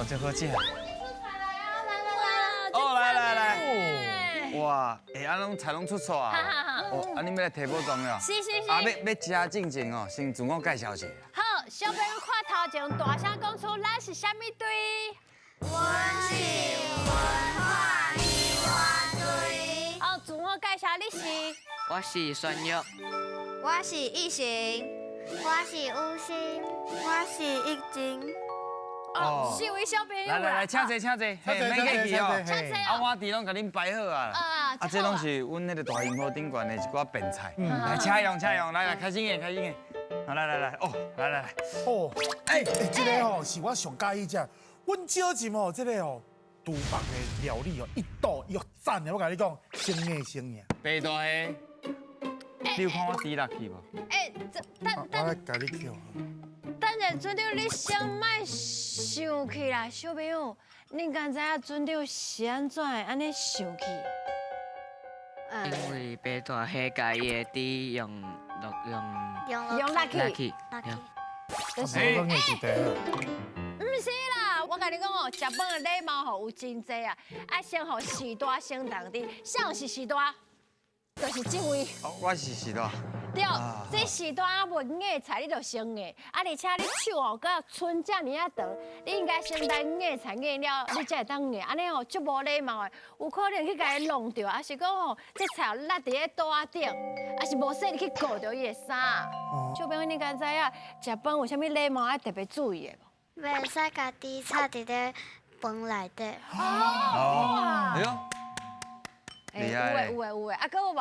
足好食。來來。哦，來來來，哇，欸，啊攏菜攏出錯啊！哦，啊，恁欲來提寶藏了？是是是。啊，欲欲食進前哦，先自我介紹一下。好，小朋友看頭前，大聲講出咱是啥物隊？阮是文化藝員隊。哦，自我介紹，你是？我是孫玉。我是奕行，我是吳昕，我是奕菁。哦，四位小朋友。來來來，請坐請坐，嘿，免客氣哦。請坐。啊，碗碟攏共恁擺好啊。啊，這攏是阮彼个大櫻花頂懸的一寡便菜。來，請用請用，來來，開心點開心點。好，來來來，哦，來來來。哦，欸，這个吼是我上佮意食。阮小姐吼，這个吼廚房的料理哦，一道又讚的，我共你講，先贏先贏。白大蝦，你有看我豬落去無？欸，這等我來共你叫。等下，船長，你先莫生氣啦，小朋友，你敢知影船長是按怎會按呢生氣？因為白大蝦共伊的豬用落用用落去，就是欸，毋是啦，我共你講哦，食飯的禮貌吼有真濟啊，愛先予序大先動佇，啥是序大？就是這位。哦，我是序大。對，這序大問硬菜，你就先硬，啊，而且你手哦，閣伸遮爾仔長，你應該先等硬菜硬了，你才會當硬，按呢吼足無禮貌的，有可能去共伊弄著，抑是講吼，這菜落佇咧桌仔頂，抑是無細膩去硌著伊的衫。小朋友，你敢知影食飯有啥物禮貌愛特別注意的無？袂使共豬插佇咧飯內底。哦，哎喲，欸，有的有的有的，啊，閣有無？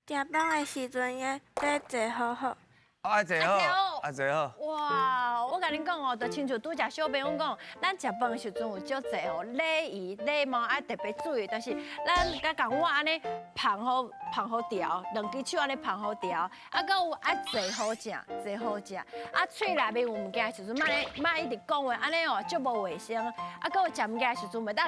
食飯的時陣愛坐好好。愛坐好，愛坐好。哇，我共恁講哦，就親像拄才小朋友講，咱食飯的時陣有足濟吼禮儀禮貌愛特別注意，就是咱佮共碗按呢捧好捧好調，兩支手按呢捧好調，啊，閣有愛坐好食，坐好食。啊，喙內面有物件的時陣，莫咧莫一直講話，按呢哦足無衛生。啊，閣有食物件的時陣，袂當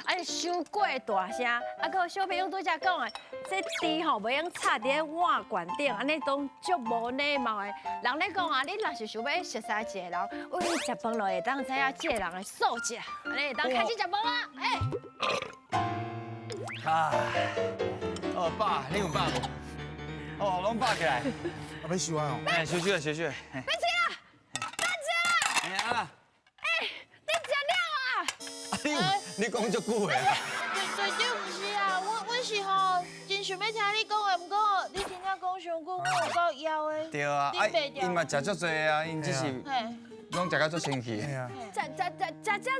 按呢傷過大聲。啊，閣有小朋友拄才講的，這豬吼袂用插佇咧碗罐頂，按呢攏足無禮貌的。人咧講啊，你若是想欲熟似一個人，為你食飯就會當知影這個人的素質，按呢會當開始食飯啊！欸。啊，哦，飽，你有飽無？哦，攏飽起來。啊，欲收啊？欸，收收啊，收收。欲吃啦，等者啦。欸啊。欸，你食了啊？你講足久的啊？隊隊長毋是啊，阮是吼真想欲聽你講的，毋過吼你真正講傷久，我有夠枵的。對啊，啊，𪜶嘛食足濟啊，𪜶只是攏食甲足生氣。食食食食遮濟，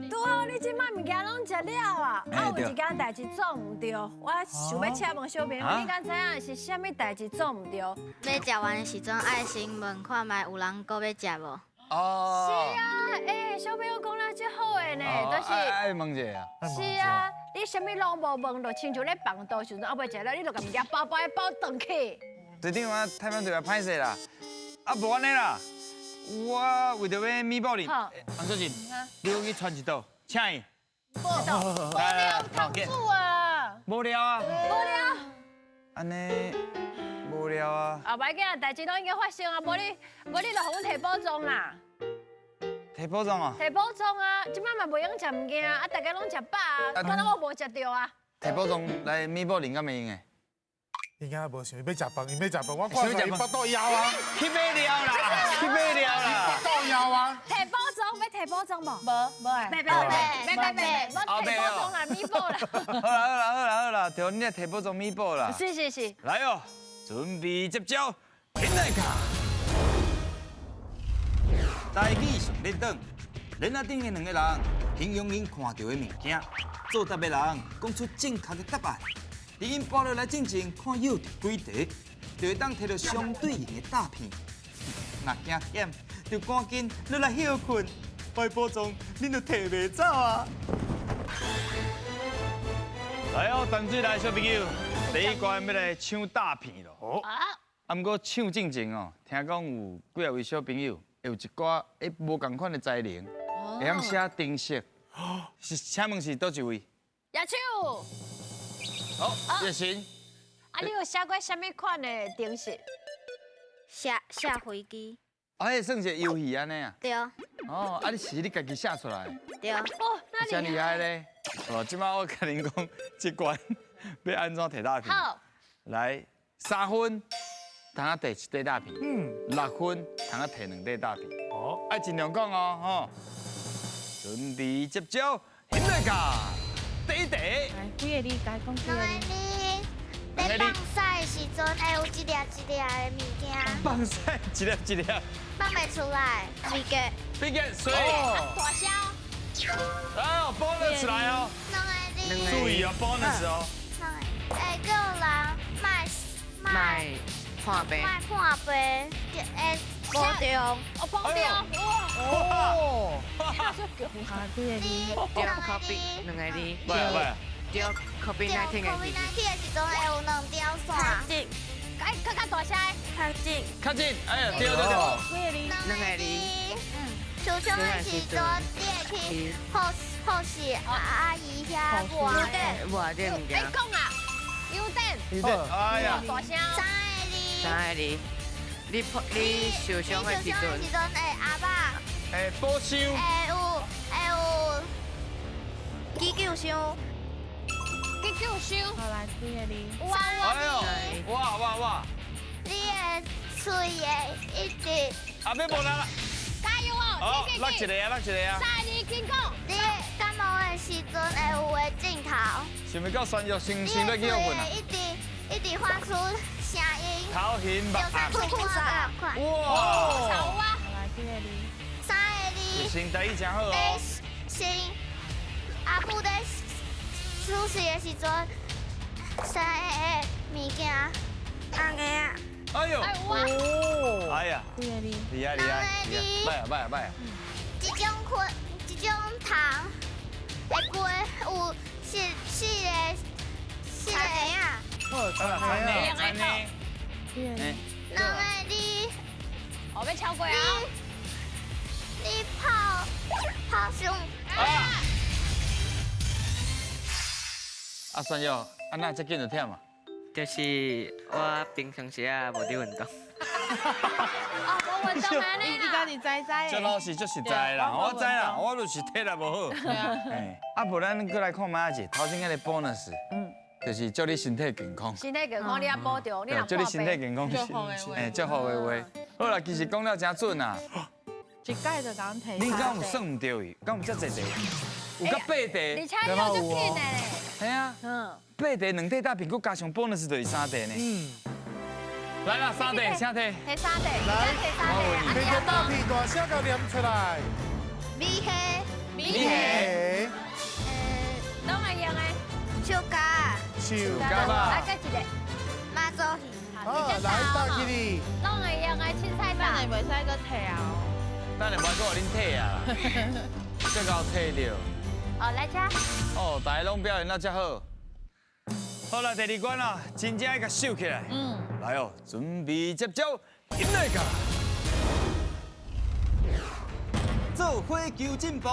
拄好你這擺物件攏食了啊！啊，有一件代誌做毋對，我想欲請問小朋友，你敢知影是啥物代誌做毋對？欲食完的時陣愛先問看覓有人閣欲食無？哦。是啊，欸，小朋友講得足好的呢，就是愛問一下啊。是啊，你啥物攏無問，就親像咧放桌時陣，猶未食了，你就共物件包包包轉去。隊長啊，太平隊也歹勢啦，啊無按呢啦，我為著欲米寶林，黃小姐，你去傳一道，請伊。無料通煮啊！無料啊！無料。按呢無料啊！啊，袂緊啊，代誌攏已經發生啊，無你無你就予阮提寶藏啦。提寶藏啊？提寶藏啊，這擺嘛袂用食物件啊，大家攏食飽啊，敢若我無食著啊。提寶藏來米寶林敢會用的？伊敢無想欲食飯，伊欲食飯，我看伊腹肚枵啊！去買料啦，去買料啦！腹肚枵啊！提寶藏欲提寶藏無？無無愛。袂袂袂袂袂，無提寶藏啦，米寶啦。好啦好啦好啦好啦，對，你來提寶藏米寶啦。是是是。來哦，準備接招，天來卡！台語上咧轉，鏈仔頂的兩個人形容𪜶看著的物件，作答的人講出正確的答案。佇𪜶跋落來進前，看藥著幾塊，就會當提著相對應的詐騙。若驚險，就趕緊落來歇睏，白寶藏恁就提袂走啊！來哦，淡水來小朋友，第一關欲來搶詐騙囉。哦。啊，毋過搶進前哦，聽講有幾仔位小朋友會有一寡欸無仝款的才能，會曉寫程式。是，請問是佗一位？舉手。好，熱心。啊，你有寫過啥物款的程式？寫寫飛機。啊，彼算一个游戏按呢啊？对。哦，啊，你是你家己写出来？对。哦，那真厉害咧！哦，这摆我共恁讲，这关欲按怎提大片？好。来，3分，通啊提一块大片。6分，通啊提2块大片。哦，爱尽量讲哦，吼。准备接招，兴来噶，第一题。来，几个字？该讲几个字？两个字。咧放屎的时阵，会有一粒一粒的物件。放屎一粒一粒。放袂出来。秘诀。秘诀，水。大声。哎呦，bonus 来哦。两个字。注意哦，bonus 哦。两个。会叫人莫莫破病。莫破病，会保重。哦，保重。哇。哇。啊，几个字？对，COVID 两个字。喂喂。对，COVID-19 的时阵会有两条线。哎，较较大声。较紧。较紧，哎呀，对对对。几个字？两个字。受伤的时阵，你会去护护士阿姨遐抹点。抹点物件。哎，讲啊，优点。优点，哎呀。大声。三个字。三个字。你你受伤的时阵。时阵会阿爸。会保修。会有会有急救箱。急救箱。好来，几个字？哇哎呦，哇哇哇！你的喙会一直。阿要无力啦。加油哦！好，落一个啊，落一个啊。三二紧讲。你感冒的时阵会有的镜头。想欲到宣药先先欲去约困啊？一直一直发出声音。头型目哇！哇！来，几个字？三个字。先台语真好哦。先阿母咧出事的时阵，生的物件。红的啊。哎呦！哦！哎呀！几个字？厉害厉害！厉害！歹啊歹啊歹啊！这种昆，这种虫会飞，有四四个四个啊。哦，蚕呢？蚕呢？几个字？两个字。我欲超过啊！你泡泡上。啊！阿孙友，啊哪这紧就忝啊？就是我平常时啊无伫运动。哦，无运动按呢你家己知知的。这老师足实在啦，我知啦，我就是体力无好。哎，啊无咱阁来看覓仔者，头先彼个 bonus，就是祝你身体健康。身体健康，你也保重，你若祝你身体健康，哎，祝福的话。好啦，其实讲了真准啊。一届就共提。你敢有算毋著伊？敢有遮济题？有甲八题。而且你足紧的咧。系啊。八题两块大饼，阁加上 bonus 就是三题呢。来啦，三题，请提。提三题，来，提三题。提个大屁大声共念出来。米虾，米虾。拢会用的。树胶。树胶啊，阁一个。妈祖鱼。好，来大起哩。拢会用的凊彩等下袂使阁提啊。等下袂阁予恁提啊。这够提著。哦，来吃。哦，大家拢表现得遮好。好啦，第二关啦，真正爱共收起来。来哦，准备接招，进来噶。做火球进步，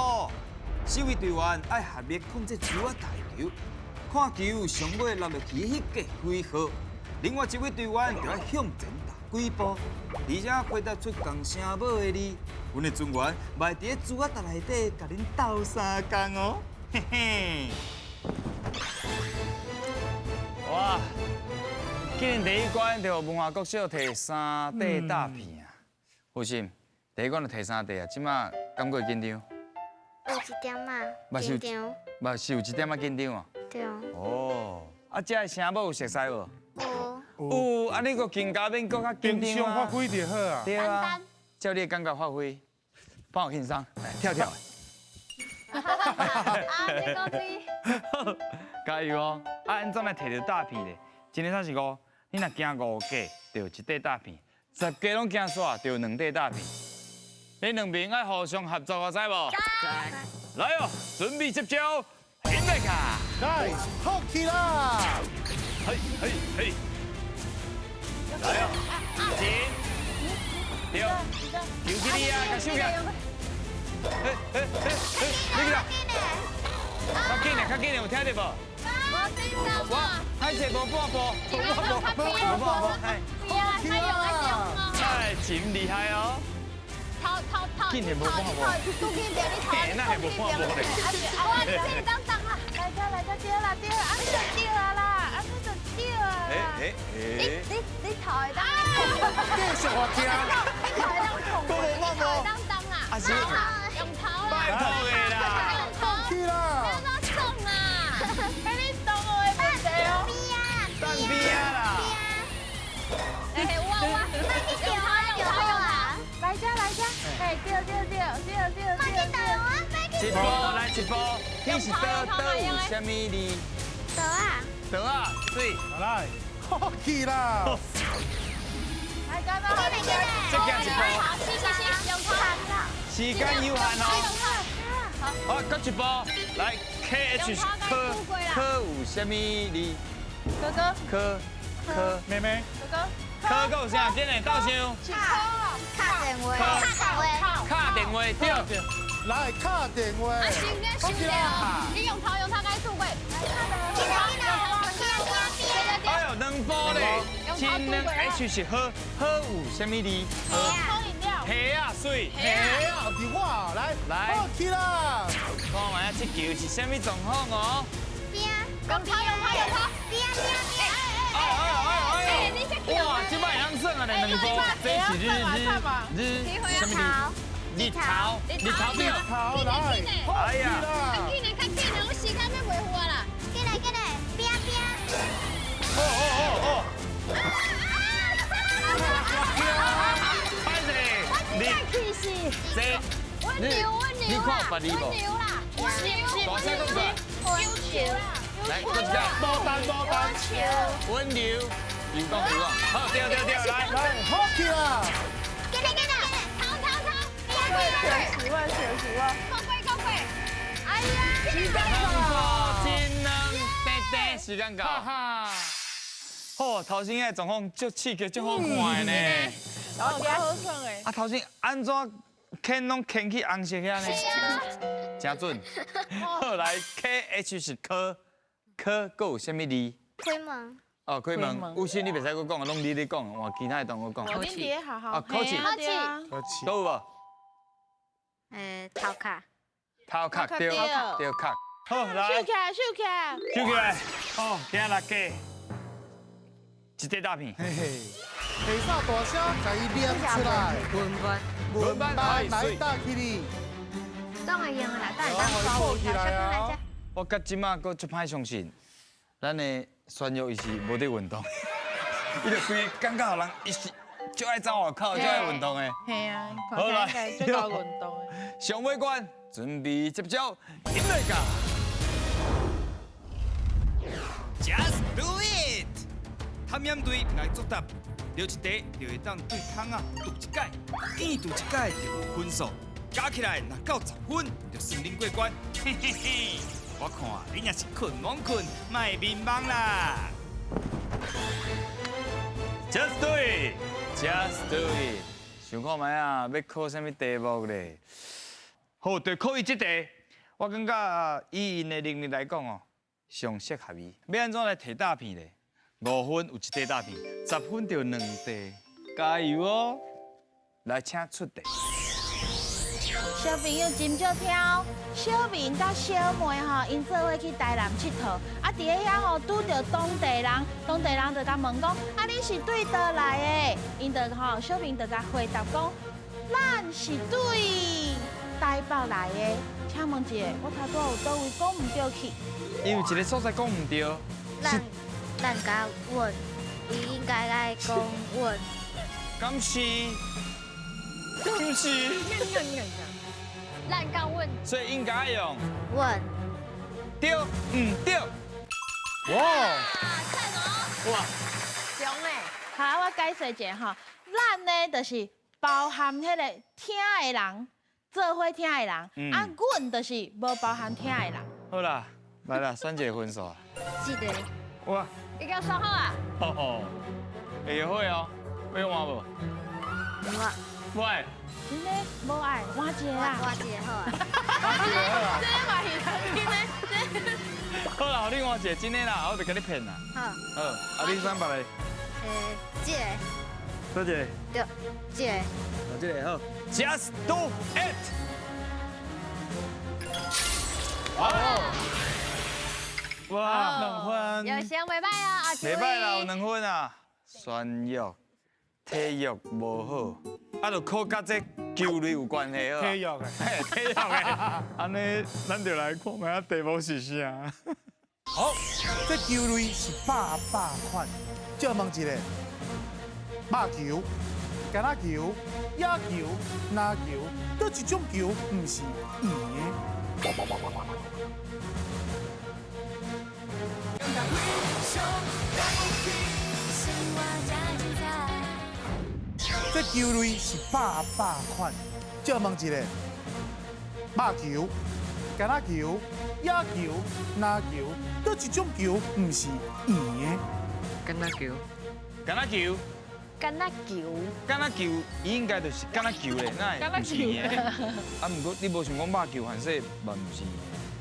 四位队员爱合力控制球仔台球，看球上尾落落去彼个几号，另外一位队员就爱向前踏几步，而且回答出仝声母的字，阮的船员嘛会伫咧珠仔搭内底共恁斗相共哦，嘿嘿。哇！今年第一关就文化国小提三块大片啊，富信，第一关就提三块啊，这马感觉紧张？有一点仔紧张。嘛是有一点仔紧张啊。对。哦，啊，这个声母有熟悉无？有。有，啊，你阁更加免阁较紧张啊。发挥就好啊。对啊。照你的感觉发挥，帮我轻松，来跳跳。啊，这个是。加油哦！啊，按怎来提著大片咧？一、二、三、四、五，你若行5格，就有一块大片；10格拢行煞，就有2块大片。你两边爱互相合作，知无？知。来哦，准备接招，起来卡！来，好起啦！嘿，嘿，嘿！来哦，前，对，球去你啊，共收起来。嘿，嘿，嘿，嘿，你去啦！较紧的，较紧的，有听著无？我歹势无半步，无半步，无半步，哎，太用啊！哎，真厉害哦！头头头，紧的无看无，拄去边，你头，那会无看无咧。我这当当啊，来这来这对啦对，啊你就对啊啦，啊你就对啊。哎哎你你你头会当，继续我听。你头会当碰，你头会当当啊，啊是，用头啦，拜托的啦，用头，去啦，要怎送啊？哎你动我的问题哦。蛋边啦。哎我我，用头用头用头。来这来这，哎对对对对对对对。一步来一步，你是倒倒有啥物字？倒啊。倒啊，水。来，好去啦。来，干嘛？这行一步。好，是是是，用头。时间有限哦。好，搁一步，来 K H 科科有啥物字？哥哥。科科妹妹。哥哥。科够啥？紧来倒想。卡电话。卡电话。卡电话对。来卡电话。啊，想咧想咧哦，你用头用头该吐过。哎呦，两步咧，真两 H 是好，好有啥物字？喝饮料。虾啊，水。虾啊，是我来来。好去啦。看觅啊，这球是啥物状况哦？边。用头用头用头。边边边。哎哎哎哎！哇，这摆会晓算啊，两步，这是日日日，啥物字？日头，日头对。头来。哎呀！较紧嘞，较紧嘞，我时间要袂赴啊啦。进来进来，边边。哦哦哦哦！歹势，我真气死。这，温柔温柔你看有别字无？温柔啦，温柔。大声讲出来。温柔。来，搁一下。无单无单。温柔，又讲又讲，好，对对对，来来，好起啦。进来进来，头头头，十万十万。高贵高贵。哎呀，时间到，真两，短短时间到。哈。好，头先个状况足刺激，足好看的呢。好好耍的。啊，头先按怎牵拢牵去红色遐呢？真准。好，来 K H 是科，科阁有啥物字？开门。哦，开门。有心你袂使阁讲，拢你咧讲，换其他的同学讲。考试。好好。啊，考试。考试。考试。都有无？头壳。头壳对，对壳。好，来。收起来，收起来。收起来。好，今仔来计。一块大片，嘿嘿，下首大声，共伊念出来。文班，文班来打起哩。当会用啦，当会当报起来啊！我到这马阁足歹相信，咱的宣玉伊是无伫运动，伊就规个感觉予人伊是足爱走外口，足爱运动的。嘿啊，好来，足爱运动的。上尾关准备接招，进来噶。Just do it！探险队来作答，留一题就会当对窗仔揬一摆，见揬一摆就有分数，加起来若够10分，就算恁过关。嘿嘿嘿，我看恁也是困懵困，莫眠梦啦。Just do it，Just do it。想看觅啊，欲考啥物题目咧？好，就考伊这题。我感觉以𪜶的能力来讲哦，上适合伊。欲按怎来提大片咧？5分有一块大片，10分就2块，加油哦！来，请出题。小朋友真少听哦，小明佮小妹吼，𪜶做伙去台南𨑨迌，啊，伫咧遐吼拄著当地人，当地人就共问讲，啊，你是对佗来的？𪜶就吼，小明就共回答讲，咱是对台北来的。请问一下，我头拄有佗位讲毋对去？伊有一个所在讲毋对。咱佮阮，伊应该爱讲阮。敢是？敢是？咱佮阮。所以应该用。阮。对，毋对？哇！赞哦！哇！强哎！好，我解释一下吼，咱呢就是包含彼个听的人，做伙听的人，啊，阮就是无包含听的人。好啦，来啦，选一个分数啊。这个。哇！已经选好啊。吼吼，会后悔哦，欲换无？无。无爱。真的无爱，换一个啦。换一个好啊。换一个好啊。这嘛是真的。好啦，予你换一个，真的啦，我就共你骗啦。好。好，啊，你选别个。这个。多一个。對，這個。哦，這個好。Just do it。好。哇，兩分。有先袂歹啊，阿袂歹啦，有兩分啊。酸藥，體育無好，啊，就靠佮這球類有關係好。體育的，體育的。按呢，咱就來看覓仔題目是啥。好，這球類是百百款，借問一下，肉球、橄欖球、野球、籃球，佗一種球毋是圓的？這球類是百百款，借問一下，肉球、橄欖球、野球、籃球，佗一種球毋是圓的？橄欖球，橄欖球，橄欖球，橄欖球，伊應該就是橄欖球咧，哪會毋是圓的？啊，毋過你無想講肉球還是嘛毋是？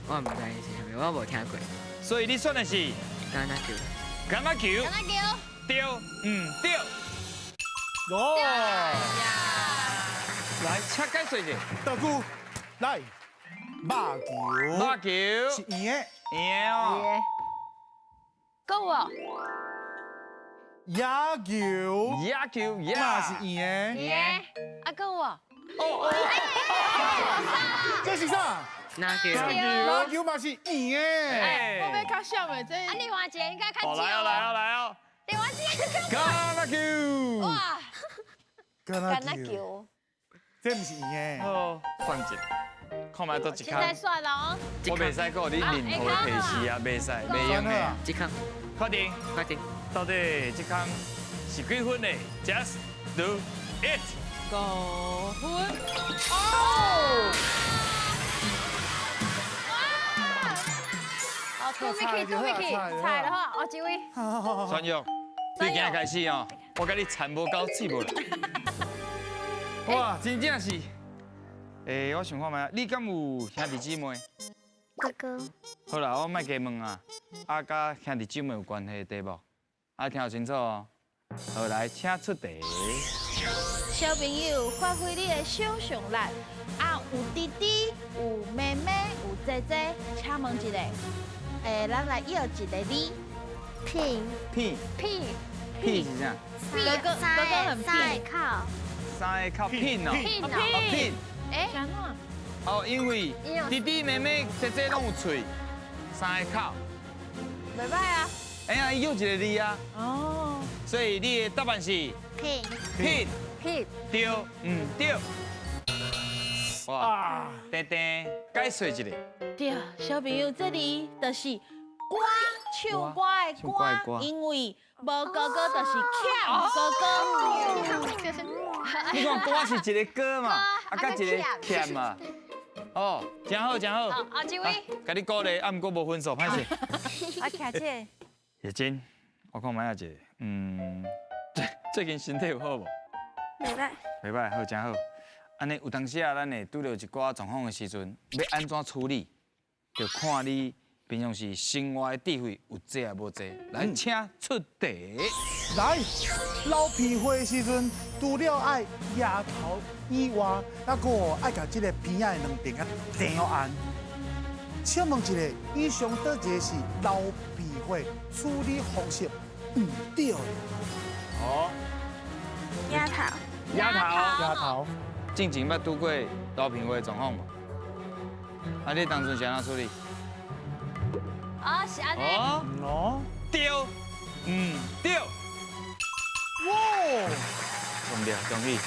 我毋知是啥物，我無聽過。所以你選的是橄欖球，橄欖球，橄欖球，對毋對？哦，來，請解說一下。道具，來，肉球，肉球是圓的，圓的哦。閣有，野球，野球，嘛是圓的，圓的。啊，閣有，哦哦，這是啥？籃球，籃球嘛是圓的。哎，我欲較少的這。啊，另外一個應該較少。來哦，來哦，來哦。另外一個。橄欖球。哇！橄欖球，這毋是圓的。哦，算一下，看覓佗一空。現在算了哦。我袂使閣予你任何提示啊，袂使，袂用的。這空。確定。確定。到底這空是幾分呢？Just do it。5分。哦。哇！哦，拄欲去，拄欲去，菜的話，哦，這位。孫玉，對今日開始哦，我共你田無夠，水無來。哇，真正是，欸，我想看覓，你敢有兄弟姊妹？哥哥。好啦，我莫加問啊，啊，佮兄弟姊妹有關係的題目，啊，聽清楚哦。好，來，請出題。小朋友，發揮你的想象力，啊，有弟弟，有妹妹，有姐姐，請問一下，欸，咱來搖一個字。屁。屁。屁。屁是啥？哥哥，哥哥很三個口。三個口屁哦。屁哦。屁。欸。哦，因為弟弟妹妹姐姐攏有喙，三個口。袂歹啊。哎呀，伊有一個字啊。哦。所以你的答案是？屁。屁。屁。對，毋對？哇，甜甜，解說一下。對，小朋友，這裡就是歌，唱歌的歌，因為無哥哥就是欠哥哥。你看歌是一個歌嘛，啊，佮一個欠嘛。哦，真好，真好。好，這位。共你鼓勵，啊，毋過無分數，歹勢。啊，徛這。葉真，我看覓仔一個，嗯，最近身體有好無？袂歹。袂歹，好，真好。按呢有當時啊，咱會拄著一寡狀況的時陣，欲按怎處理，就看你平常時生活的智慧有濟抑無濟。來，請出題。來，流鼻血的時陣，除了愛額頭以外，還閣愛共這個鼻仔的兩邊仔墊按。請問一下，以上佗一個是流鼻血處理方式毋對的？哦。額頭。額頭。額頭。進前捌拄過流鼻血的狀況無？啊，你當陣是按怎處理？哦，是按呢。哦。對，毋對。哇！恭喜恭喜！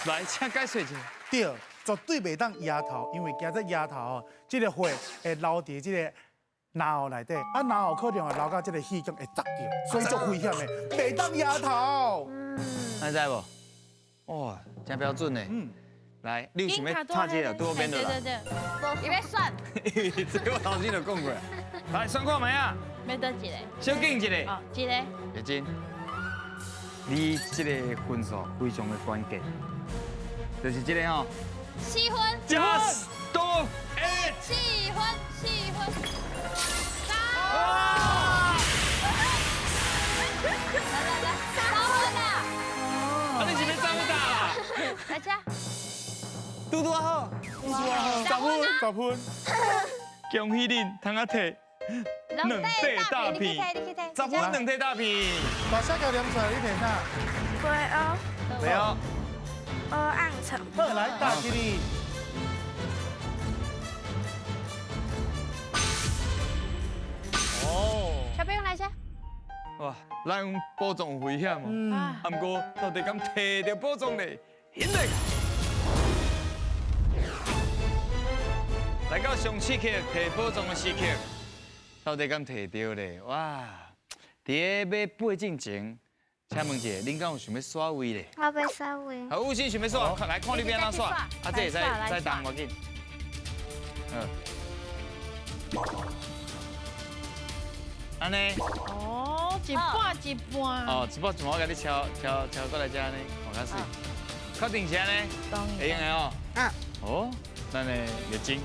來，請解說一下。對，絕對袂當額頭，因為驚這額頭哦，這個血會流佇這個腦後內底，啊腦後可能會流到這個血管會塞著，所以足危險的，袂當額頭。嗯，你知無？哇，真標準呢。嗯。來，你有想欲插這個，拄好免落來。對對對，伊欲選。這我頭先就講過。來，選看覓仔？欲佗一個？小敬一個。哦，一個。葉真，你這個分數非常的關鍵，就是這個吼。4分。 Just do it。 4分，4分。三。來來來，3分啦。啊，你拄拄好，十分，十分。恭喜恁通啊提两块大片，十分两块大片。把下个念出来，你提啥？飞乌。飞乌。乌暗层。好，来打这里。哦。小朋友来一下。哇，咱讲宝藏有危险哦，啊，不过到底敢提到宝藏咧？现在。来到上刺客提宝藏的时刻，到底敢提到咧？哇！伫咧欲飞进前，请问一下，恁敢有想欲刷位咧？我欲刷位。好，有心想欲刷，来看你欲按怎刷。啊，这会使再动无紧。嗯。按呢？哦，一半一半。哦，一半一半，我共你敲敲敲过来遮呢，看较水。确定是按呢？会用的哦。嗯。哦，咱的月经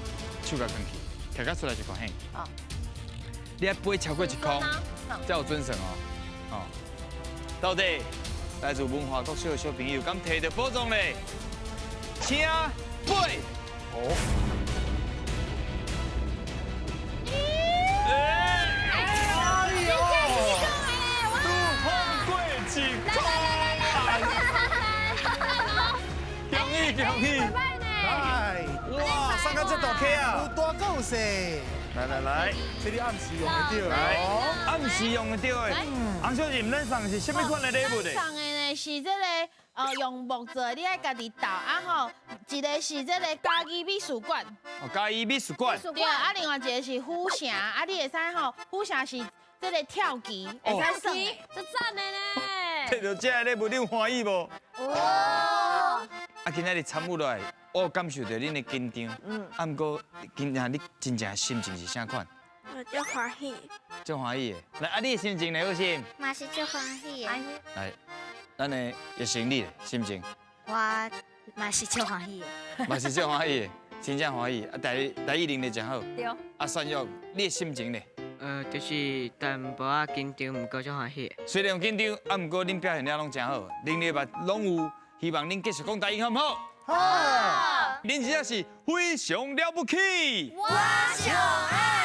手共囥去，摕较出来一块嘿。你爱飞超过一空，才有准算哦。哦，到底来自文化国小的小朋友敢提到宝藏咧？请飞。哦。哎呦！突破过一空。恭喜恭喜！来，哇，上个这大溪啊！有大阁有小。来来来，这你暗时用得到，暗时用得到的。洪小姐，咱送的是啥物款的礼物呢？送的呢是这个用木做的，你爱家己斗啊吼。一个是这个嘉义美术馆。哦，嘉义美术馆。对，啊，另外一个是府城，啊，你会使吼，府城是这个跳棋，会使耍。这赞的呢。摕到这个礼物，你有欢喜无？哇！啊，今仔日参与落来，我有感受到恁的紧张。嗯。啊，毋过今仔你真正心情是啥款？我足欢喜。足欢喜的。来，啊，你的心情呢？好心？嘛是足欢喜的。来，咱的叶成你的心情？我嘛是足欢喜的。嘛是足欢喜的，真正欢喜。啊，台台语能力真好。对。啊，选玉，你的心情呢？就是淡薄仔紧张，毋过足欢喜。虽然有紧张，啊，毋过恁表现了拢真好，能力嘛拢有，希望恁继续讲台语，好毋好？好。恁真正是非常了不起。我上爱。